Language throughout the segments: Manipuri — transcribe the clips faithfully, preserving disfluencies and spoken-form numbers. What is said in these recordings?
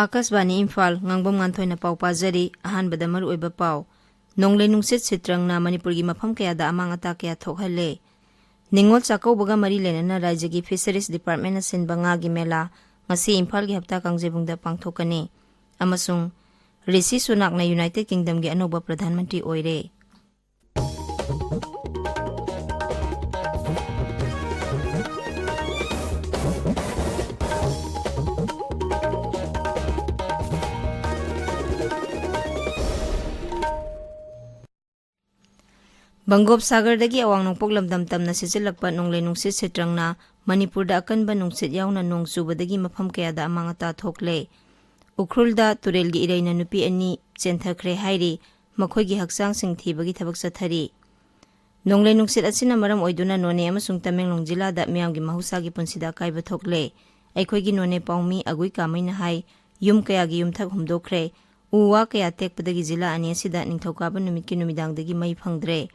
ꯑꯥꯀꯥꯁꯕꯥꯅꯤ ꯏꯝꯐꯥꯜ, ꯉꯥꯡꯕꯝ ꯉꯥꯟꯊꯣꯏꯅ ꯄꯥꯎ ꯄꯥꯖꯔꯤ꯫ ꯑꯍꯥꯟꯕꯗ ꯃꯔꯨꯑꯣꯏꯕ ꯄꯥꯎ꯫ ꯅꯣꯡꯂꯩ ꯅꯨꯡꯁꯤꯠ ꯁꯤꯇ꯭ꯔꯪꯅ ꯃꯅꯤꯄꯨꯔꯒꯤ ꯃꯐꯝ ꯀꯌꯥꯗ ꯑꯃꯥꯡ ꯑꯇꯥ ꯀꯌꯥ ꯊꯣꯛꯍꯜꯂꯦ꯫ ꯅꯤꯉꯣꯜ ꯆꯥꯛꯀꯧꯕꯒ ꯃꯔꯤ ꯂꯩꯅꯅ ꯔꯥꯖ꯭ꯌꯒꯤ ꯐꯤꯁꯔꯤꯁ ꯗꯤꯄꯥꯔꯠꯃꯦꯟꯅ ꯁꯤꯟꯕ ꯉꯥꯒꯤ ꯃꯦꯂꯥ ꯉꯁꯤ ꯏꯝꯐꯥꯜꯒꯤ ꯍꯞꯇꯥ ꯀꯥꯡꯖꯩꯕꯨꯡꯗ ꯄꯥꯡꯊꯣꯛꯀꯅꯤ꯫ ꯑꯃꯁꯨꯡ ꯔꯤꯁꯤ ꯁꯨꯅꯥꯛꯅ ꯌꯨꯅꯥꯏꯇꯦꯗ ꯀꯤꯡꯗꯝꯒꯤ ꯑꯅꯧꯕ ꯄ꯭ꯔꯙꯥꯟ ꯃꯟꯇ꯭ꯔꯤ ꯑꯣꯏꯔꯦ꯫ ꯕꯪꯒꯣꯞ ꯁꯥꯒꯔꯗꯒꯤ ꯑꯋꯥꯡ ꯅꯣꯡꯄꯣꯛ ꯂꯝꯗꯝ ꯇꯝꯅ ꯁꯤꯖꯤꯜꯂꯛꯄ ꯅꯣꯡꯂꯩ ꯅꯨꯡꯁꯤꯠ ꯁꯤꯇ꯭ꯔꯪꯅ ꯃꯅꯤꯄꯨꯔꯗ ꯑꯀꯟꯕ ꯅꯨꯡꯁꯤꯠ ꯌꯥꯎꯅ ꯅꯣꯡ ꯆꯨꯕꯗꯒꯤ ꯃꯐꯝ ꯀꯌꯥꯗ ꯑꯃꯥꯡ ꯑꯇꯥ ꯊꯣꯛꯂꯦ꯫ ꯎꯈ꯭ꯔꯨꯜꯗ ꯇꯨꯔꯦꯜꯒꯤ ꯏꯔꯩꯅ ꯅꯨꯄꯤ ꯑꯅꯤ ꯆꯦꯟꯊꯈ꯭ꯔꯦ ꯍꯥꯏꯔꯤ꯫ ꯃꯈꯣꯏꯒꯤ ꯍꯛꯆꯥꯡꯁꯤꯡ ꯊꯤꯕꯒꯤ ꯊꯕꯛ ꯆꯠꯊꯔꯤ꯫ ꯅꯣꯡꯂꯩ ꯅꯨꯡꯁꯤꯠ ꯑꯁꯤꯅ ꯃꯔꯝ ꯑꯣꯏꯗꯨꯅ ꯅꯣꯅꯦ ꯑꯃꯁꯨꯡ ꯇꯃꯦꯡꯂꯣꯡ ꯖꯤꯂꯥꯗ ꯃꯤꯌꯥꯝꯒꯤ ꯃꯍꯧꯁꯥꯒꯤ ꯄꯨꯟꯁꯤꯗ ꯑꯀꯥꯏꯕ ꯊꯣꯛꯂꯦ꯫ ꯑꯩꯈꯣꯏꯒꯤ ꯅꯣꯅꯦ ꯄꯥꯎꯃꯤ ꯑꯒꯨꯏ ꯀꯥꯃꯩꯅ ꯍꯥꯏ, ꯌꯨꯝ ꯀꯌꯥꯒꯤ ꯌꯨꯝꯊꯛ ꯍꯨꯝꯗꯣꯛꯈ꯭ꯔꯦ꯫ ꯎ ꯋꯥ ꯀꯌꯥ ꯇꯦꯛꯄꯗꯒꯤ ꯖꯤꯂꯥ ꯑꯅꯤ ꯑꯁꯤꯗ ꯅꯤꯡꯊꯧꯀꯥꯕ ꯅꯨꯃꯤꯠꯀꯤ ꯅꯨꯃꯤꯗꯥꯡꯗꯒꯤ ꯃꯩ ꯐꯪꯗ꯭ꯔꯦ꯫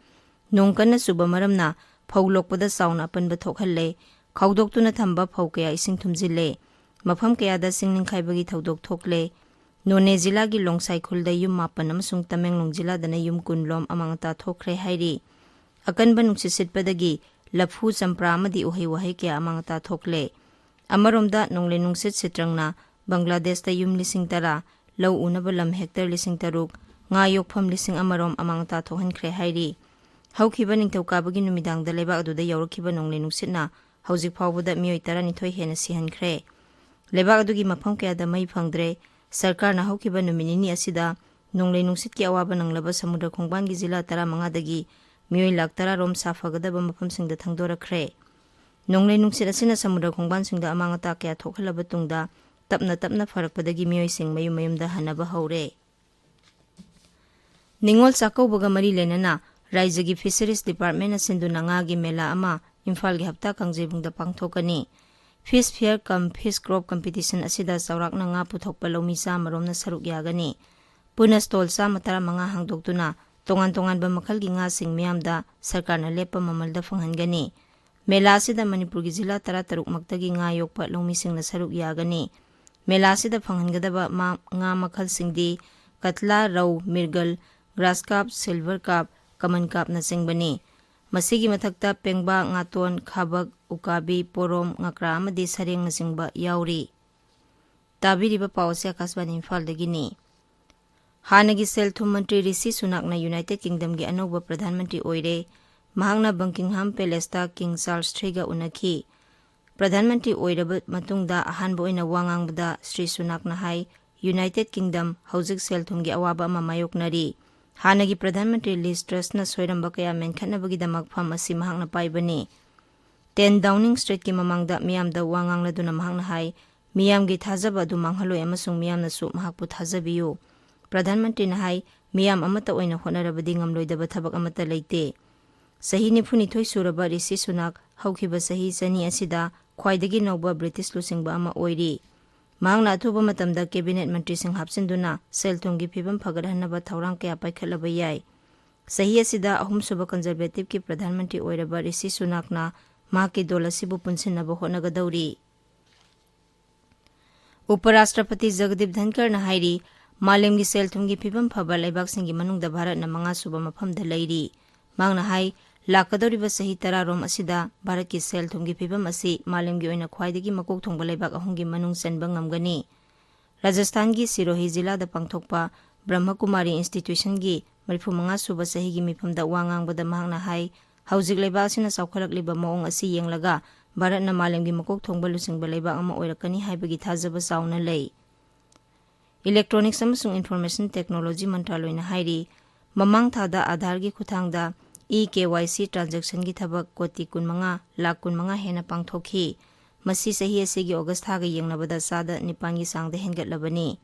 ꯅꯣꯡ ꯀꯟꯅ ꯆꯨꯕ ꯃꯔꯝꯅ ꯐꯧ ꯂꯣꯛꯄꯗ ꯆꯥꯎꯅ ꯑꯄꯟꯕ ꯊꯣꯛꯍꯜꯂꯦ꯫ ꯈꯥꯎꯗꯣꯛꯇꯨꯅ ꯊꯝꯕ ꯐꯧ ꯀꯌꯥ ꯏꯁꯤꯡ ꯊꯨꯝꯖꯤꯜꯂꯦ꯫ ꯃꯐꯝ ꯀꯌꯥꯗ ꯁꯤꯡ ꯅꯤꯡꯈꯥꯏꯕꯒꯤ ꯊꯧꯗꯣꯛ ꯊꯣꯛꯂꯦ꯫ ꯅꯣꯅꯦ ꯖꯤꯂꯥꯒꯤ ꯂꯣꯡꯁꯥꯏ ꯈꯨꯜꯗ ꯌꯨꯝ ꯃꯥꯄꯟ ꯑꯃꯁꯨꯡ ꯇꯃꯦꯡꯂꯣꯡ ꯖꯤꯂꯥꯗꯅ ꯌꯨꯝ ꯀꯨꯟ ꯂꯣꯝ ꯑꯃꯥꯡ ꯑꯇꯥ ꯊꯣꯛꯈ꯭ꯔꯦ ꯍꯥꯏꯔꯤ꯫ ꯑꯀꯟꯕ ꯅꯨꯡꯁꯤꯠ ꯁꯤꯠꯄꯗꯒꯤ ꯂꯐꯨ, ꯆꯝꯄ꯭ꯔꯥ ꯑꯃꯗꯤ ꯎꯍꯩ ꯋꯥꯍꯩ ꯀꯌꯥ ꯑꯃꯥꯡ ꯑꯇꯥ ꯊꯣꯛꯂꯦ꯫ ꯑꯃꯔꯣꯝꯗ ꯅꯣꯡꯂꯩ ꯅꯨꯡꯁꯤꯠ ꯁꯤꯇ꯭ꯔꯪꯅ ꯕꯪꯒ꯭ꯂꯥꯗꯦꯁꯇ ꯌꯨꯝ ꯂꯤꯁꯤꯡ ꯇꯔꯥ, ꯂꯧ ꯎꯅꯕ ꯂꯝ ꯍꯦꯛꯇꯔ ꯂꯤꯁꯤꯡ ꯇꯔꯨꯛ, ꯉꯥ ꯌꯣꯛꯐꯝ ꯂꯤꯁꯤꯡ ꯑꯃ ꯔꯣꯝ ꯑꯃꯥꯡ ꯑꯇꯥ ꯊꯣꯛꯍꯟꯈ꯭ꯔꯦ ꯍꯥꯏꯔꯤ꯫ ꯍꯧꯈꯤꯕ ꯅꯤꯡꯊꯧꯀꯥꯕꯒꯤ ꯅꯨꯃꯤꯗꯥꯡꯗ ꯂꯩꯕꯥꯛ ꯑꯗꯨꯗ ꯌꯧꯔꯛꯈꯤꯕ ꯅꯣꯡꯂꯩ ꯅꯨꯡꯁꯤꯠꯅ ꯍꯧꯖꯤꯛ ꯐꯥꯎꯕꯗ ꯃꯤꯑꯣꯏ ꯇꯔꯥꯅꯤꯊꯣꯏ ꯍꯦꯟꯅ ꯁꯤꯍꯟꯈ꯭ꯔꯦ꯫ ꯂꯩꯕꯥꯛ ꯑꯗꯨꯒꯤ ꯃꯐꯝ ꯀꯌꯥꯗ ꯃꯩ ꯐꯪꯗ꯭ꯔꯦ꯫ ꯁꯔꯀꯥꯔꯅ ꯍꯧꯈꯤꯕ ꯅꯨꯃꯤꯠ ꯅꯤꯅꯤ ꯑꯁꯤꯗ ꯅꯣꯡꯂꯩ ꯅꯨꯡꯁꯤꯠꯀꯤ ꯑꯋꯥꯕ ꯅꯪꯂꯕ ꯁꯃꯨꯗ꯭ꯔ ꯈꯣꯡꯕꯥꯟꯒꯤ ꯖꯤꯂꯥ ꯇꯔꯥꯃꯉꯥꯗꯒꯤ ꯃꯤꯑꯣꯏ ꯂꯥꯈ ꯇꯔꯥ ꯔꯣꯝ ꯁꯥꯐꯒꯗꯕ ꯃꯐꯝꯁꯤꯡꯗ ꯊꯪꯗꯣꯔꯛꯈ꯭ꯔꯦ꯫ ꯅꯣꯡꯂꯩ ꯅꯨꯡꯁꯤꯠ ꯑꯁꯤꯅ ꯁꯃꯨꯗ꯭ꯔ ꯈꯣꯡꯕꯥꯟꯁꯤꯡꯗ ꯑꯃꯥꯡ ꯑꯇꯥ ꯀꯌꯥ ꯊꯣꯛꯍꯜꯂꯕ ꯇꯨꯡꯗ, ꯇꯞꯅ ꯇꯞꯅ ꯐꯔꯛꯄꯗꯒꯤ ꯃꯤꯑꯣꯏꯁꯤꯡ ꯃꯌꯨꯝ ꯃꯌꯨꯝꯗ ꯍꯟꯅꯕ ꯍꯧꯔꯦ꯫ ꯅꯤꯉꯣꯜ ꯆꯥꯛꯀꯧꯕꯒ ꯃꯔꯤ ꯂꯩꯅꯅ ꯔꯥꯏꯖ꯭ꯌꯒꯤ ꯐꯤꯁꯔꯤꯁ ꯗꯤꯄꯥꯔꯠꯃꯦꯟꯅ ꯁꯤꯟꯗꯨꯅ ꯉꯥꯒꯤ ꯃꯦꯂꯥ ꯑꯃ ꯏꯝꯐꯥꯜꯒꯤ ꯍꯞꯇꯥ ꯀꯥꯡꯖꯩꯕꯨꯡꯗ ꯄꯥꯡꯊꯣꯛꯀꯅꯤ꯫ Fish Fair cum Fish Crop Competition ꯑꯁꯤꯗ ꯆꯥꯎꯔꯥꯛꯅ ꯉꯥ ꯄꯨꯊꯣꯛꯄ ꯂꯧꯃꯤ ꯆꯥꯝꯃ ꯔꯣꯝꯅ ꯁꯔꯨꯛ ꯌꯥꯒꯅꯤ꯫ ꯄꯨꯟꯅ stall ꯆꯥꯝꯃ ꯇꯔꯥꯃꯉꯥ ꯍꯥꯡꯗꯣꯛꯇꯨꯅ ꯇꯣꯉꯥꯟ ꯇꯣꯉꯥꯟꯕ ꯃꯈꯜꯒꯤ ꯉꯥꯁꯤꯡ ꯃꯤꯌꯥꯝꯗ ꯁꯔꯀꯥꯔꯅ ꯂꯦꯞꯄ ꯃꯃꯜꯗ ꯐꯪꯍꯟꯒꯅꯤ꯫ ꯃꯦꯂꯥ ꯑꯁꯤꯗ ꯃꯅꯤꯄꯨꯔꯒꯤ ꯖꯤꯂꯥ ꯇꯔꯥꯇꯔꯨꯛ ꯃꯛꯇꯒꯤ ꯉꯥ ꯌꯣꯛꯄ ꯂꯧꯃꯤꯁꯤꯡꯅ ꯁꯔꯨꯛ ꯌꯥꯒꯅꯤ꯫ ꯃꯦꯂꯥ ꯑꯁꯤꯗ ꯐꯪꯍꯟꯒꯗꯕ ꯃꯥ-, ꯉꯥ ꯃꯈꯜꯁꯤꯡꯗꯤ ꯀꯠꯂꯥ, ꯔꯧ, mrigal, grass carp, silver carp, common carpꯅꯆꯤꯡꯕꯅꯤ꯫ ꯃꯁꯤꯒꯤ ꯃꯊꯛꯇ ꯄꯦꯡꯕꯥ, ꯉꯥꯇꯣꯟ, ꯈꯥꯕꯛ, ꯎꯀꯥꯕꯤ, ꯄꯣꯔꯣꯝ, ꯉꯀ꯭ꯔꯥ ꯑꯃꯗꯤ ꯁꯔꯦꯡꯅꯆꯤꯡꯕ ꯌꯥꯎꯔꯤ꯫ ꯇꯥꯕꯤꯔꯤꯕ ꯄꯥꯎ ꯑꯁꯤ ꯑꯀꯥꯁꯕꯥꯅꯤ ꯏꯝꯐꯥꯜꯗꯒꯤꯅꯤ꯫ ꯍꯥꯟꯅꯒꯤ ꯁꯦꯜ ꯊꯨꯝ ꯃꯟꯇ꯭ꯔꯤ ꯔꯤꯁꯤ ꯁꯨꯅꯥꯛꯅ ꯌꯨꯅꯥꯏꯇꯦꯗ ꯀꯤꯡꯗꯝꯒꯤ ꯑꯅꯧꯕ ꯄ꯭ꯔꯙꯥꯟ ꯃꯟꯇ꯭ꯔꯤ ꯑꯣꯏꯔꯦ꯫ ꯃꯍꯥꯛꯅ ꯕꯪꯀꯤꯡꯍꯥꯝ ꯄꯦꯂꯦꯁꯇ ꯀꯤꯡ ꯆꯥꯔꯜꯁ ꯊ꯭ꯔꯤꯒ ꯎꯅꯈꯤ꯫ ꯄ꯭ꯔꯙꯥꯟ ꯃꯟꯇ꯭ꯔꯤ ꯑꯣꯏꯔꯕ ꯃꯇꯨꯡꯗ ꯑꯍꯥꯟꯕ ꯑꯣꯏꯅ ꯋꯥ ꯉꯥꯡꯕꯗ ꯁ꯭ꯔꯤ ꯁꯨꯅꯥꯛꯅ ꯍꯥꯏ, ꯌꯨꯅꯥꯏꯇꯦꯗ ꯀꯤꯡꯗꯝ ꯍꯧꯖꯤꯛ ꯁꯦꯜ ꯊꯨꯝꯒꯤ ꯑꯋꯥꯕ ꯑꯃ ꯃꯥꯌꯣꯛꯅꯔꯤ꯫ ꯍꯥꯟꯅꯒꯤ ꯄ꯭ꯔꯙꯥꯟ ꯃꯟꯇ꯭ꯔꯤ ꯂꯤꯁ ꯇ꯭ꯔꯁꯅ ꯁꯣꯏꯔꯝꯕ ꯀꯌꯥ ꯃꯦꯟꯈꯠꯅꯕꯒꯤꯗꯃꯛ ꯐꯝ ꯑꯁꯤ ꯃꯍꯥꯛꯅ ꯄꯥꯏꯕꯅꯤ꯫ ꯇꯦꯟ ꯗꯥꯎꯅꯤꯡ ꯁ꯭ꯇ꯭ꯔꯤꯠꯀꯤ ꯃꯃꯥꯡꯗ ꯃꯤꯌꯥꯝꯗ ꯋꯥ ꯉꯥꯡꯂꯗꯨꯅ ꯃꯍꯥꯛꯅ ꯍꯥꯏ, ꯃꯤꯌꯥꯝꯒꯤ ꯊꯥꯖꯕ ꯑꯗꯨ ꯃꯥꯡꯍꯜꯂꯣꯏ ꯑꯃꯁꯨꯡ ꯃꯤꯌꯥꯝꯅꯁꯨ ꯃꯍꯥꯛꯄꯨ ꯊꯥꯖꯕꯤꯌꯨ꯫ ꯄ꯭ꯔꯙꯥꯟ ꯃꯟꯇ꯭ꯔꯤꯅ ꯍꯥꯏ, ꯃꯤꯌꯥꯝ ꯑꯃꯠꯇ ꯑꯣꯏꯅ ꯍꯣꯠꯅꯔꯕꯗꯤ ꯉꯝꯂꯣꯏꯗꯕ ꯊꯕꯛ ꯑꯃꯠꯇ ꯂꯩꯇꯦ꯫ ꯆꯍꯤ ꯅꯤꯐꯨꯅꯤꯊꯣꯏ ꯁꯨꯔꯕ ꯔꯤꯁꯤ ꯁꯨꯅꯥꯛ ꯍꯧꯈꯤꯕ ꯆꯍꯤ ꯆꯅꯤ ꯑꯁꯤꯗ ꯈ꯭ꯋꯥꯏꯗꯒꯤ ꯅꯧꯕ ꯕ꯭ꯔꯤꯇꯤꯁ ꯂꯨꯆꯤꯡꯕ ꯑꯃ ꯑꯣꯏꯔꯤ꯫ ꯃꯍꯥꯛꯅ ꯑꯊꯨꯕ ꯃꯇꯝꯗ ꯀꯦꯕꯤꯅꯦꯠ ꯃꯟꯇ꯭ꯔꯤꯁꯤꯡ ꯍꯥꯞꯆꯤꯟꯗꯨꯅ ꯁꯦꯜ ꯊꯨꯝꯒꯤ ꯐꯤꯕꯝ ꯐꯒꯠꯍꯟꯅꯕ ꯊꯧꯔꯥꯡ ꯀꯌꯥ ꯄꯥꯏꯈꯠꯂꯕ ꯌꯥꯏ꯫ ꯆꯍꯤ ꯑꯁꯤꯗ ꯑꯍꯨꯝꯁꯨꯕ ꯀꯟꯖꯔꯕꯦꯇꯤꯚꯀꯤ ꯄ꯭ꯔꯙꯥꯟ ꯃꯟꯇ꯭ꯔꯤ ꯑꯣꯏꯔꯕ ꯔꯤꯁꯤ ꯁꯨꯅꯥꯛꯅ ꯃꯍꯥꯛꯀꯤ ꯗꯣꯜ ꯑꯁꯤꯕꯨ ꯄꯨꯟꯁꯤꯟꯅꯕ ꯍꯣꯠꯅꯒꯗꯧꯔꯤ꯫ ꯎꯄꯔꯥꯁꯇ꯭ꯔꯄꯇꯤ ꯖꯒꯗꯤꯞ ꯙꯟꯀꯔꯅ ꯍꯥꯏꯔꯤ, ꯃꯥꯂꯦꯝꯒꯤ ꯁꯦꯜ ꯊꯨꯝꯒꯤ ꯐꯤꯕꯝ ꯐꯕ ꯂꯩꯕꯥꯛꯁꯤꯡꯒꯤ ꯃꯅꯨꯡꯗ ꯚꯥꯔꯠꯅ ꯃꯉꯥꯁꯨꯕ ꯃꯐꯝꯗ ꯂꯩꯔꯤ꯫ ꯃꯍꯥꯛꯅ ꯍꯥꯏ, ꯂꯥꯛꯀꯗꯧꯔꯤꯕ ꯆꯍꯤ ꯇꯔꯥꯔꯣꯝ ꯑꯁꯤꯗ ꯚꯥꯔꯠꯀꯤ ꯁꯦꯜ ꯊꯨꯝꯒꯤ ꯐꯤꯕꯝ ꯑꯁꯤ ꯃꯥꯂꯦꯝꯒꯤ ꯑꯣꯏꯅ ꯈ꯭ꯋꯥꯏꯗꯒꯤ ꯃꯀꯣꯛ ꯊꯣꯡꯕ ꯂꯩꯕꯥꯛ ꯑꯍꯨꯝꯒꯤ ꯃꯅꯨꯡ ꯆꯟꯕ ꯉꯝꯒꯅꯤ꯫ ꯔꯥꯖꯁꯊꯥꯟꯒꯤ ꯁꯤꯔꯣꯍꯤ ꯖꯤꯂꯥꯗ ꯄꯥꯡꯊꯣꯛꯄ ꯕ꯭ꯔꯍꯃꯀꯨꯃꯥꯔꯤ ꯏꯟꯁꯇꯤꯇ꯭ꯌꯨꯁꯟꯒꯤ ꯃꯔꯤꯐꯨꯃꯉꯥ ꯁꯨꯕ ꯆꯍꯤꯒꯤ ꯃꯤꯐꯝꯗ ꯋꯥ ꯉꯥꯡꯕꯗ ꯃꯍꯥꯛꯅ ꯍꯥꯏ, ꯍꯧꯖꯤꯛ ꯂꯩꯕꯥꯛ ꯑꯁꯤꯅ ꯆꯥꯎꯈꯠꯂꯛꯂꯤꯕ ꯃꯑꯣꯡ ꯑꯁꯤ ꯌꯦꯡꯂꯒ ꯚꯥꯔꯠꯅ ꯃꯥꯂꯦꯝꯒꯤ ꯃꯀꯣꯛ ꯊꯣꯡꯕ ꯂꯨꯆꯤꯡꯕ ꯂꯩꯕꯥꯛ ꯑꯃ ꯑꯣꯏꯔꯛꯀꯅꯤ ꯍꯥꯏꯕꯒꯤ ꯊꯥꯖꯕ ꯆꯥꯎꯅ ꯂꯩ꯫ ꯏꯂꯦꯛꯇ꯭ꯔꯣꯅꯤꯛꯁ ꯑꯃꯁꯨꯡ ꯏꯟꯐꯣꯔꯃꯦꯁꯟ ꯇꯦꯛꯅꯣꯂꯣꯖꯤ ꯃꯟꯇ꯭ꯔꯥꯂꯣꯏꯅ ꯍꯥꯏꯔꯤ, ꯃꯃꯥꯡ ꯊꯥꯗ ꯑꯥꯙꯥꯔꯒꯤ ꯈꯨꯠꯊꯥꯡꯗ e-KYC ꯇ꯭ꯔꯥꯟꯖꯦꯛꯁꯟꯒꯤ ꯊꯕꯛ ꯀꯣꯇꯤ ꯀꯨꯟꯃꯉꯥ ꯂꯥꯈ ꯀꯨꯟꯃꯉꯥ ꯍꯦꯟꯅ ꯄꯥꯡꯊꯣꯛꯈꯤ꯫ ꯃꯁꯤ ꯆꯍꯤ ꯑꯁꯤꯒꯤ ꯑꯣꯒꯁ ꯊꯥꯒ ꯌꯦꯡꯅꯕꯗ ꯆꯥꯗ ꯅꯤꯄꯥꯟꯒꯤ ꯆꯥꯡꯗ ꯍꯦꯟꯒꯠꯂꯕꯅꯤ꯫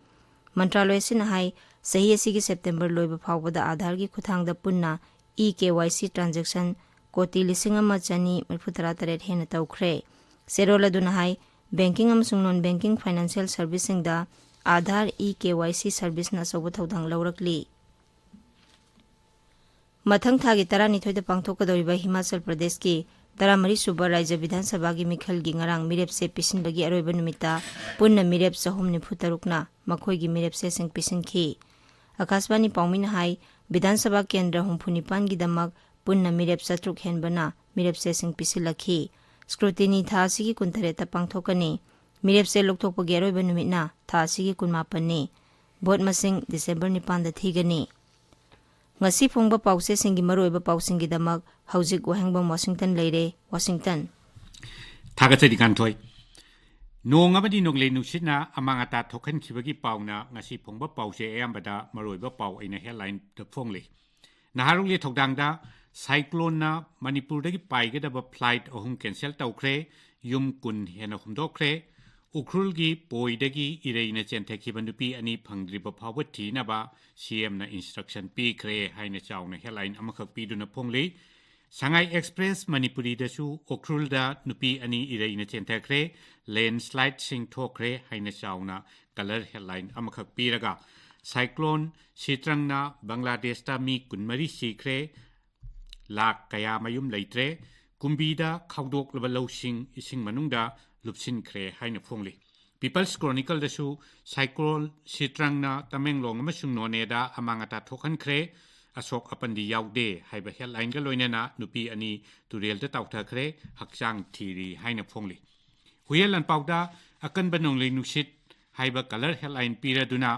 ꯃꯟꯇ꯭ꯔꯥꯂꯣꯏ ꯑꯁꯤꯅ ꯍꯥꯏ, ꯆꯍꯤ ꯑꯁꯤꯒꯤ ꯁꯦꯞꯇꯦꯝꯕꯔ ꯂꯣꯏꯕ ꯐꯥꯎꯕꯗ ꯑꯥꯙꯥꯔꯒꯤ ꯈꯨꯠꯊꯥꯡꯗ ꯄꯨꯟꯅ e-KYC ꯇ꯭ꯔꯥꯟꯖꯦꯛꯁꯟ ꯀꯣꯇꯤ ꯂꯤꯁꯤꯡ ꯑꯃ ꯆꯅꯤ ꯃꯔꯤꯐꯨ ꯇꯔꯥ ꯇꯔꯦꯠ ꯍꯦꯟꯅ ꯇꯧꯈ꯭ꯔꯦ꯫ ꯆꯦꯔꯣꯜ ꯑꯗꯨꯅ ꯍꯥꯏ, banking ꯑꯃꯁꯨꯡ non banking financial serviceꯁꯤꯡꯗ Aadhaar e-KYC serviceꯅ ꯑꯆꯧꯕ ꯊꯧꯗꯥꯡ ꯂꯧꯔꯛꯂꯤ꯫ ꯃꯊꯪ ꯊꯥꯒꯤ ꯇꯔꯥꯅꯤꯊꯣꯏꯗ ꯄꯥꯡꯊꯣꯛꯀꯗꯧꯔꯤꯕ ꯍꯤꯃꯥꯆꯜ ꯄ꯭ꯔꯗꯦꯁꯀꯤ ꯇꯔꯥꯃꯔꯤ ꯁꯨꯕ ꯔꯥꯖ꯭ꯌ ꯕꯤꯙꯥꯟ ꯁꯚꯥꯒꯤ ꯃꯤꯈꯜꯒꯤ ꯉꯔꯥꯡ ꯃꯤꯔꯦꯞꯁꯦ ꯄꯤꯁꯤꯟꯕꯒꯤ ꯑꯔꯣꯏꯕ ꯅꯨꯃꯤꯠꯇ ꯄꯨꯟꯅ ꯃꯤꯔꯦꯞ ꯆꯍꯨꯝ ꯅꯤꯐꯨ ꯇꯔꯨꯛꯅ ꯃꯈꯣꯏꯒꯤ ꯃꯤꯔꯦꯞꯆꯦꯁꯤꯡ ꯄꯤꯁꯤꯟꯈꯤ꯫ ꯑꯀꯥꯁꯕꯥꯅꯤ ꯄꯥꯎꯃꯤꯅ ꯍꯥꯏ, ꯕꯤꯙꯥꯟ ꯁꯚꯥ ꯀꯦꯟꯗ꯭ꯔ ꯍꯨꯝꯐꯨ ꯅꯤꯄꯥꯟꯒꯤꯗꯃꯛ ꯄꯨꯟꯅ ꯃꯤꯔꯦꯞ ꯆꯥꯇ꯭ꯔꯨꯛ ꯍꯦꯟꯕꯅ ꯃꯤꯔꯦꯞꯆꯦꯁꯤꯡ ꯄꯤꯁꯤꯜꯂꯛꯈꯤ꯫ Scrutiny ꯊꯥ ꯑꯁꯤꯒꯤ ꯀꯨꯟꯇꯔꯦꯠꯇ ꯄꯥꯡꯊꯣꯛꯀꯅꯤ꯫ ꯃꯤꯔꯦꯞꯆꯦ ꯂꯧꯊꯣꯛꯄꯒꯤ ꯑꯔꯣꯏꯕ ꯅꯨꯃꯤꯠꯅ ꯊꯥ ꯑꯁꯤꯒꯤ ꯀꯨꯟꯃꯥꯄꯟꯅꯤ꯫ ꯚꯣꯠ ꯃꯁꯤꯡ ꯗꯤꯁꯦꯝꯕꯔ ꯅꯤꯄꯥꯟꯗ ꯊꯤꯒꯅꯤ꯫ ꯉꯁꯤ ꯐꯣꯡꯕ ꯄꯥꯎꯆꯦꯁꯤꯡꯒꯤ ꯃꯔꯨꯑꯣꯏꯕ ꯄꯥꯎꯁꯤꯡꯒꯤꯗꯃꯛ ꯍꯧꯖꯤꯛ ꯋꯥꯍꯦꯡꯕꯝ ꯋꯥꯁꯤꯡꯇꯟ ꯂꯩꯔꯦ, ꯋꯥꯁꯤꯡꯇꯟ꯫ ꯊꯥꯒꯠꯆꯔꯤ ꯀꯥꯟꯊꯣꯏ꯫ ꯅꯣꯡ ꯑꯃꯗꯤ ꯅꯣꯡꯂꯩ ꯅꯨꯡꯁꯤꯠꯅ ꯑꯃꯥꯡ ꯑꯇꯥ ꯊꯣꯛꯍꯟꯈꯤꯕꯒꯤ ꯄꯥꯎꯅ ꯉꯁꯤ ꯐꯣꯡꯕ ꯄꯥꯎꯆꯦ ꯑꯌꯥꯝꯕꯗ ꯃꯔꯨꯑꯣꯏꯕ ꯄꯥꯎ ꯑꯩꯅ headlineꯗ ꯐꯣꯡꯂꯤ꯫ ꯅꯍꯥꯔꯣꯜꯒꯤ ꯊꯧꯗꯥꯡꯗ cycloneꯅ ꯃꯅꯤꯄꯨꯔꯗꯒꯤ ꯄꯥꯏꯒꯗꯕ flight ꯑꯍꯨꯝ cancel ꯇꯧꯈ꯭ꯔꯦ, ꯌꯨꯝ ꯀꯨꯟ ꯍꯦꯟꯅ ꯍꯨꯝꯗꯣꯛꯈ꯭ꯔꯦ, ꯎꯈ꯭ꯔꯨꯜꯒꯤ ꯄꯣꯏꯗꯒꯤ ꯏꯔꯩꯅ ꯆꯦꯟꯊꯈꯤꯕ ꯅꯨꯄꯤ ꯑꯅꯤ ꯐꯪꯗ꯭ꯔꯤꯕ ꯐꯥꯎꯕ ꯊꯤꯅꯕ CMꯅ instruction ꯄꯤꯈ꯭ꯔꯦ ꯍꯥꯏꯅ ꯆꯥꯎꯅ headline ꯑꯃꯈꯛ ꯄꯤꯗꯨꯅ ꯐꯣꯡꯂꯤ꯫ ꯁꯉꯥꯏ ꯑꯦꯛꯁꯄ꯭ꯔꯦꯁ ꯃꯅꯤꯄꯨꯔꯤꯗꯁꯨ ꯎꯈ꯭ꯔꯨꯜꯗ ꯅꯨꯄꯤ ꯑꯅꯤ ꯏꯔꯩꯅ ꯆꯦꯟꯊꯈ꯭ꯔꯦ, landslideꯁꯤꯡ ꯊꯣꯛꯈ꯭ꯔꯦ ꯍꯥꯏꯅ ꯆꯥꯎꯅ colour headline ꯑꯃꯈꯛ ꯄꯤꯔꯒ, cyclone ꯁꯤꯇ꯭ꯔꯪꯅ ꯕꯪꯒ꯭ꯂꯥꯗꯦꯁꯇ ꯃꯤ ꯀꯨꯟꯃꯔꯤ ꯁꯤꯈ꯭ꯔꯦ, ꯂꯥꯈ ꯀꯌꯥ ꯃꯌꯨꯝ ꯂꯩꯇ꯭ꯔꯦ, ꯀꯨꯝꯕꯤꯗ ꯈꯥꯎꯗꯣꯛꯂꯕ ꯂꯧꯁꯤꯡ ꯏꯁꯤꯡ ꯃꯅꯨꯡꯗ ꯂꯨꯞꯁꯤꯟꯈ꯭ꯔꯦ ꯍꯥꯏꯅ ꯐꯣꯡꯂꯤ꯫ People's Chronicleꯗꯁꯨ cyclone ꯁꯤꯇ꯭ꯔꯪꯅ ꯇꯃꯦꯡꯂꯣꯡ ꯑꯃꯁꯨꯡ ꯅꯣꯅꯦꯗ ꯑꯃꯥꯡ ꯑꯇꯥ ꯊꯣꯛꯍꯟꯈ꯭ꯔꯦ, ꯑꯁꯣꯛ ꯑꯄꯟꯗꯤ ꯌꯥꯎꯗꯦ ꯍꯥꯏꯕ headlineꯒ ꯂꯣꯏꯅꯅ ꯅꯨꯄꯤ ꯑꯅꯤ ꯇꯨꯔꯦꯜꯗ ꯇꯥꯎꯊꯈ꯭ꯔꯦ, ꯍꯛꯆꯥꯡ ꯊꯤꯔꯤ ꯍꯥꯏꯅ ꯐꯣꯡꯂꯤ꯫ ꯍꯨꯏꯌꯦꯟ ꯂꯥꯟꯄꯥꯎꯗ ꯑꯀꯟꯕ ꯅꯣꯡꯂꯩ ꯅꯨꯡꯁꯤꯠ ꯍꯥꯏꯕ colour headline ꯄꯤꯔꯗꯨꯅ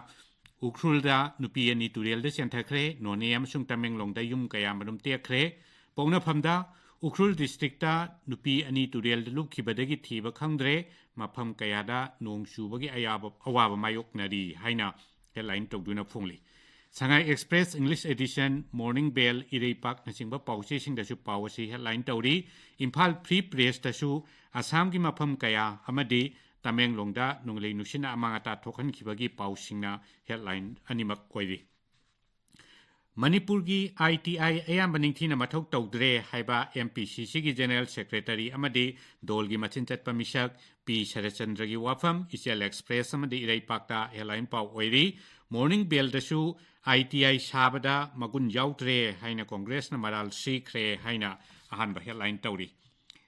ꯎꯈ꯭ꯔꯨꯜꯗ ꯅꯨꯄꯤ ꯑꯅꯤ ꯇꯨꯔꯦꯜꯗ ꯆꯦꯟꯊꯈ꯭ꯔꯦ, ꯅꯣꯅꯦ ꯑꯃꯁꯨꯡ ꯇꯃꯦꯡꯂꯣꯡꯗ ꯌꯨꯝ ꯀꯌꯥ ꯃꯔꯨꯝ ꯇꯦꯛꯈ꯭ꯔꯦ꯫ ꯄꯣꯛꯅꯐꯝꯗ ꯎꯈ꯭ꯔꯨꯜ districtꯇ ꯅꯨꯄꯤ ꯑꯅꯤ ꯇꯨꯔꯦꯜꯗ ꯂꯨꯞꯈꯤꯕꯗꯒꯤ ꯊꯤꯕ ꯈꯪꯗ꯭ꯔꯦ, ꯃꯐꯝ ꯀꯌꯥꯗ ꯅꯣꯡ ꯆꯨꯕꯒꯤ ꯑꯌꯥꯕ-, ꯑꯋꯥꯕ ꯃꯥꯌꯣꯛꯅꯔꯤ ꯍꯥꯏꯅ headline ꯇꯧꯗꯨꯅ ꯐꯣꯡꯂꯤ꯫ Sangai express English edition, Morning Bell, ꯏꯔꯩꯄꯥꯛꯅꯆꯤꯡꯕ ꯄꯥꯎꯆꯦꯁꯤꯡꯗꯁꯨ ꯄꯥꯎ ꯑꯁꯤ headline ꯇꯧꯔꯤ꯫ ꯏꯝꯐꯥꯜ Free Pressꯇꯁꯨ ꯑꯁꯥꯝꯒꯤ ꯃꯐꯝ ꯀꯌꯥ ꯑꯃꯗꯤ ꯇꯃꯦꯡꯂꯣꯡꯗ ꯅꯣꯡꯂꯩ ꯅꯨꯡꯁꯤꯠꯅ ꯑꯃꯥꯡ ꯑꯇꯥ ꯊꯣꯛꯍꯟꯈꯤꯕꯒꯤ ꯄꯥꯎꯁꯤꯡꯅ headline ꯑꯅꯤꯃꯛ ꯑꯣꯏꯔꯤ꯫ ꯃꯅꯤꯄꯨꯔꯒꯤ ITI ꯑꯌꯥꯝꯕ ꯅꯤꯡꯊꯤꯅ ꯃꯊꯧ ꯇꯧꯗ꯭ꯔꯦ ꯍꯥꯏꯕ MPCCꯒꯤ General Secretary ꯑꯃꯗꯤ ꯗꯣꯜꯒꯤ ꯃꯆꯤꯟ ꯆꯠꯄ ꯃꯤꯁꯛ ꯄꯤ ꯁꯔꯠꯆꯟꯗ꯭ꯔꯒꯤ ꯋꯥꯐꯝ ꯏꯆꯦꯜ Express ꯑꯃꯗꯤ ꯏꯔꯩꯄꯥꯛꯇ headline ꯄꯥꯎ ꯑꯣꯏꯔꯤ꯫ Morning Bellꯗꯁꯨ ITI ꯁꯥꯕꯗ ꯃꯒꯨꯟ ꯌꯥꯎꯗ꯭ꯔꯦ ꯍꯥꯏꯅ ꯀꯣꯡꯒ꯭ꯔꯦꯁꯅ ꯃꯔꯥꯜ ꯁꯤꯈ꯭ꯔꯦ ꯍꯥꯏꯅ ꯑꯍꯥꯟꯕ headline ꯇꯧꯔꯤ꯫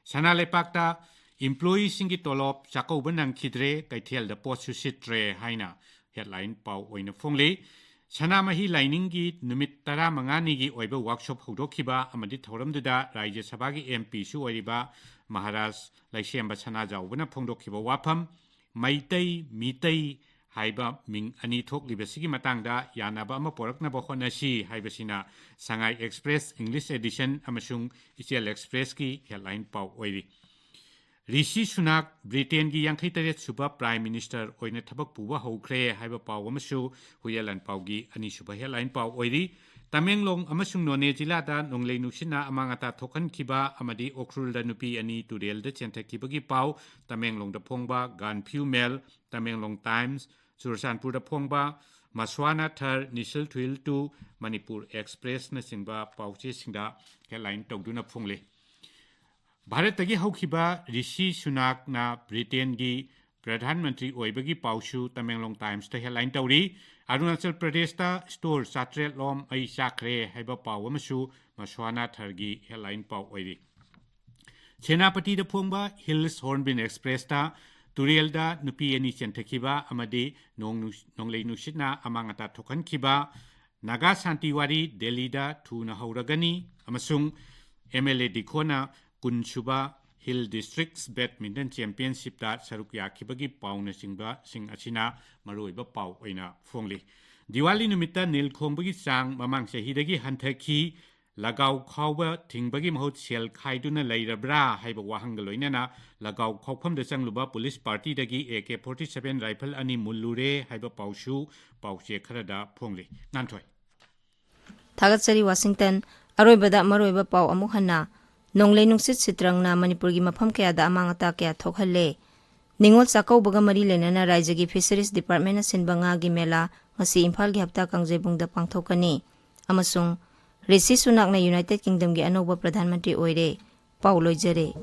ꯁꯅꯥ ꯂꯩꯄꯥꯛꯇ employeeꯁꯤꯡꯒꯤ ꯇꯣꯂꯣꯞ ꯆꯥꯛꯀꯧꯕ ꯅꯪꯈꯤꯗ꯭ꯔꯦ, ꯀꯩꯊꯦꯜꯗ ꯄꯣꯠꯁꯨ ꯁꯤꯠꯇ꯭ꯔꯦ ꯍꯥꯏꯅ headline ꯄꯥꯎ ꯑꯣꯏꯅ ꯐꯣꯡꯂꯤ꯫ ꯁꯅꯥꯃꯍꯤ ꯂꯥꯏꯅꯤꯡꯒꯤ ꯅꯨꯃꯤꯠ ꯇꯔꯥꯃꯉꯥꯅꯤꯒꯤ ꯑꯣꯏꯕ workshop ꯍꯧꯗꯣꯛꯈꯤꯕ ꯑꯃꯗꯤ ꯊꯧꯔꯝꯗꯨꯗ ꯔꯥꯖ꯭ꯌ ꯁꯚꯥꯒꯤ MPꯁꯨ ꯑꯣꯏꯔꯤꯕ ꯃꯍꯥꯔꯥꯖ ꯂꯩꯁꯦꯝꯕ ꯁꯅꯥꯖꯥꯎꯕꯅ ꯐꯣꯡꯗꯣꯛꯈꯤꯕ ꯋꯥꯐꯝ, ꯃꯩꯇꯩ, ꯃꯤꯇꯩ ꯍꯥꯏꯕ ꯃꯤꯡ ꯑꯅꯤ ꯊꯣꯛꯂꯤꯕꯁꯤꯒꯤ ꯃꯇꯥꯡꯗ ꯌꯥꯅꯕ ꯑꯃ ꯄꯣꯔꯛꯅꯕ ꯍꯣꯠꯅꯁꯤ ꯍꯥꯏꯕꯁꯤꯅ ꯁꯉꯥꯏ Express English Edition ꯑꯃꯁꯨꯡ ꯏꯆꯦꯜ Expressꯀꯤ headline ꯄꯥꯎ ꯑꯣꯏꯔꯤ꯫ ꯔꯤꯁꯤ ꯁꯨꯅꯥꯛ ꯕ꯭ꯔꯤꯇꯦꯟꯒꯤ ꯌꯥꯡꯈꯩ ꯇꯔꯦꯠ ꯁꯨꯕ Prime Minister ꯑꯣꯏꯅ ꯊꯕꯛ ꯄꯨꯕ ꯍꯧꯈ꯭ꯔꯦ ꯍꯥꯏꯕ ꯄꯥꯎ ꯑꯃꯁꯨ ꯍꯨꯏꯌꯦꯟ ꯂꯥꯟꯄꯥꯎꯒꯤ ꯑꯅꯤꯁꯨꯕ headline ꯄꯥꯎ ꯑꯣꯏꯔꯤ꯫ ꯇꯃꯦꯡꯂꯣꯡ ꯑꯃꯁꯨꯡ ꯅꯣꯅꯦ ꯖꯤꯂꯥꯗ ꯅꯣꯡꯂꯩ ꯅꯨꯡꯁꯤꯠꯅ ꯑꯃꯥꯡ ꯑꯇꯥ ꯊꯣꯛꯍꯟꯈꯤꯕ ꯑꯃꯗꯤ ꯎꯈ꯭ꯔꯨꯜꯗ ꯅꯨꯄꯤ ꯑꯅꯤ ꯇꯨꯔꯦꯜꯗ ꯆꯦꯟꯊꯈꯤꯕꯒꯤ ꯄꯥꯎ ꯇꯃꯦꯡꯂꯣꯡꯗ ꯐꯣꯡꯕ ꯒꯥꯟꯐꯤꯌꯨ ꯃꯦꯜ, ꯇꯃꯦꯡꯂꯣꯡ Times, ꯆꯨꯔꯆꯥꯟꯄꯨꯔꯗ ꯐꯣꯡꯕ ꯃꯁ꯭ꯋꯥꯅꯥ ꯊꯔ, ꯅꯤꯁꯤꯜ ꯊꯨꯏꯜ ꯇꯨ, ꯃꯅꯤꯄꯨꯔ Expressꯅꯆꯤꯡꯕ ꯄꯥꯎꯆꯦꯁꯤꯡꯗ headline ꯇꯧꯗꯨꯅ ꯐꯣꯡꯂꯤ꯫ ꯚꯥꯔꯠꯇꯒꯤ ꯍꯧꯈꯤꯕ ꯔꯤꯁꯤ ꯁꯨꯅꯥꯛꯅ ꯕ꯭ꯔꯤꯇꯦꯟꯒꯤ ꯄ꯭ꯔꯙꯥꯟ ꯃꯟꯇ꯭ꯔꯤ ꯑꯣꯏꯕꯒꯤ ꯄꯥꯎꯁꯨ ꯇꯃꯦꯡꯂꯣꯡ Timesꯇ headline ꯇꯧꯔꯤ꯫ ꯑꯔꯨꯅꯥꯆꯜ ꯄ꯭ꯔꯗꯦꯁꯇ store ꯆꯥꯇ꯭ꯔꯦꯠ ꯂꯣꯝ ꯃꯩ ꯆꯥꯛꯈ꯭ꯔꯦ ꯍꯥꯏꯕ ꯄꯥꯎ ꯑꯃꯁꯨ ꯃꯁ꯭ꯋꯥꯅꯥ ꯊꯔꯒꯤ headline ꯄꯥꯎ ꯑꯣꯏꯔꯤ꯫ ꯁꯦꯅꯥꯄꯇꯤꯗ ꯐꯣꯡꯕ Hills Hornbill Expressꯇ ꯇꯨꯔꯦꯜꯗ ꯅꯨꯄꯤ ꯑꯅꯤ ꯆꯦꯟꯊꯈꯤꯕ ꯑꯃꯗꯤ ꯅꯣꯡ ꯅꯨꯡ-, ꯅꯣꯡꯂꯩ ꯅꯨꯡꯁꯤꯠꯅ ꯑꯃꯥꯡ ꯑꯇꯥ ꯊꯣꯛꯍꯟꯈꯤꯕ꯫ ꯅꯥꯒꯥ ꯁꯥꯟꯇꯤ ꯋꯥꯔꯤ ꯗꯦꯜꯂꯤꯗ ꯊꯨꯅ ꯍꯧꯔꯒꯅꯤ ꯑꯃꯁꯨꯡ MLA ꯗꯤꯈꯣꯅ ꯀꯨꯟꯁꯨꯕ Hill Districts Badminton Championshipꯇ ꯁꯔꯨꯛ ꯌꯥꯈꯤꯕꯒꯤ ꯄꯥꯎꯅꯆꯤꯡꯕꯁꯤꯡ ꯑꯁꯤꯅ ꯃꯔꯨꯑꯣꯏꯕ ꯄꯥꯎ ꯑꯣꯏꯅ ꯐꯣꯡꯂꯤ꯫ ꯗꯤꯋꯥꯂꯤ ꯅꯨꯃꯤꯠꯇ ꯅꯤꯜ ꯈꯣꯡꯕꯒꯤ ꯆꯥꯡ ꯃꯃꯥꯡ ꯆꯍꯤꯗꯒꯤ ꯍꯟꯊꯈꯤ꯫ ꯂꯒꯥꯎ ꯈꯥꯎꯕ ꯊꯤꯡꯕꯒꯤ ꯃꯍꯨꯠ ꯁꯦꯜ ꯈꯥꯏꯗꯨꯅ ꯂꯩꯔꯕ꯭ꯔꯥ ꯍꯥꯏꯕ ꯋꯥꯍꯪꯒ ꯂꯣꯏꯅꯅ ꯂꯒꯥꯎ ꯈꯥꯎꯐꯝꯗ ꯆꯪꯂꯨꯕ police partyꯗꯒꯤ AK forty seven rifle ꯑꯅꯤ ꯃꯨꯜꯂꯨꯔꯦ ꯍꯥꯏꯕ ꯄꯥꯎꯁꯨ ꯄꯥꯎꯆꯦ ꯈꯔꯗ ꯐꯣꯡꯂꯤ꯫ ꯉꯥꯟꯊꯣꯏ꯫ ꯊꯥꯒꯠꯆꯔꯤ, ꯋꯥꯁꯤꯡꯇꯟ꯫ ꯑꯔꯣꯏꯕꯗ ꯃꯔꯨꯑꯣꯏꯕ ꯄꯥꯎ ꯑꯃꯨꯛ ꯍꯟꯅ꯫ ꯅꯣꯡꯂꯩ ꯅꯨꯡꯁꯤꯠ ꯁꯤꯇ꯭ꯔꯪꯅ ꯃꯅꯤꯄꯨꯔꯒꯤ ꯃꯐꯝ ꯀꯌꯥꯗ ꯑꯃꯥꯡ ꯑꯇꯥ ꯀꯌꯥ ꯊꯣꯛꯍꯜꯂꯦ꯫ ꯅꯤꯉꯣꯜ ꯆꯥꯛꯀꯧꯕꯒ ꯃꯔꯤ ꯂꯩꯅꯅ ꯔꯥꯏꯖ꯭ꯌꯒꯤ Fisheries Departmentꯅ ꯁꯤꯟꯕ ꯉꯥꯒꯤ ꯃꯦꯂꯥ ꯉꯁꯤ ꯏꯝꯐꯥꯜꯒꯤ ꯍꯞꯇꯥ ꯀꯥꯡꯖꯩꯕꯨꯡꯗ ꯄꯥꯡꯊꯣꯛꯀꯅꯤ꯫ ꯑꯃꯁꯨꯡ ꯔꯤꯁꯤ ꯁꯨꯅꯥꯛꯅ ꯌꯨꯅꯥꯏꯇꯦꯗ ꯀꯤꯡꯗꯝꯒꯤ ꯑꯅꯧꯕ ꯄ꯭ꯔꯙꯥꯟ ꯃꯟꯇ꯭ꯔꯤ ꯑꯣꯏꯔꯦ꯫ ꯄꯥꯎ ꯂꯣꯏꯖꯔꯦ꯫